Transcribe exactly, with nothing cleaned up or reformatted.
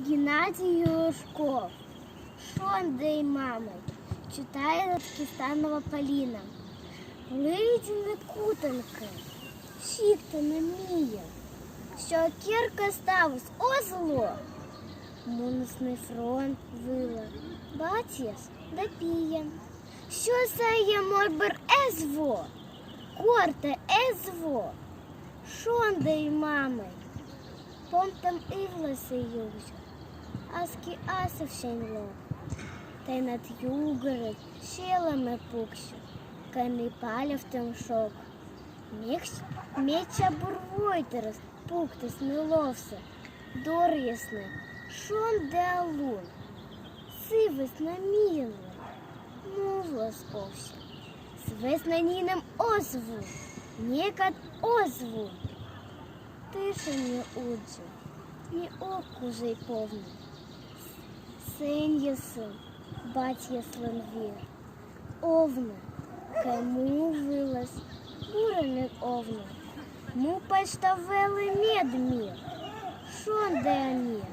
Геннадий Юшков. «Шондӧй мамӧй». Читает Кистанова Полина. Лыддьыны кутӧнкӧ, сиктыны миӧн. Сё керкаӧ ставыс оз ло. Мунісны фронт вылӧ батьяс да пиӧн. Сё сайӧ морт бӧр эз во, гортӧ эз во. «Шондӧй мамӧй». Помтӧм ывлаасӧ югзьӧ, аски асывсянь лок. Тэнад югӧрӧдз сьӧлӧмӧ пуксьӧ, кӧні палявтӧм шок. Меч-, медся бур войтырӧс пуктісны ловсӧ, дорйисны шонді лун. Сы вӧсна миянлы му вылас овсьӧ. Сы вӧсна нинӧм оз вун, некод оз вун. Тышын не удджык, не ог кужӧй повны. Сэньясыс батьяслӧн вир. Овны кӧ му вылас, бурӧны овны. Му пӧчтав вӧлі медмир. Шондӧй мир.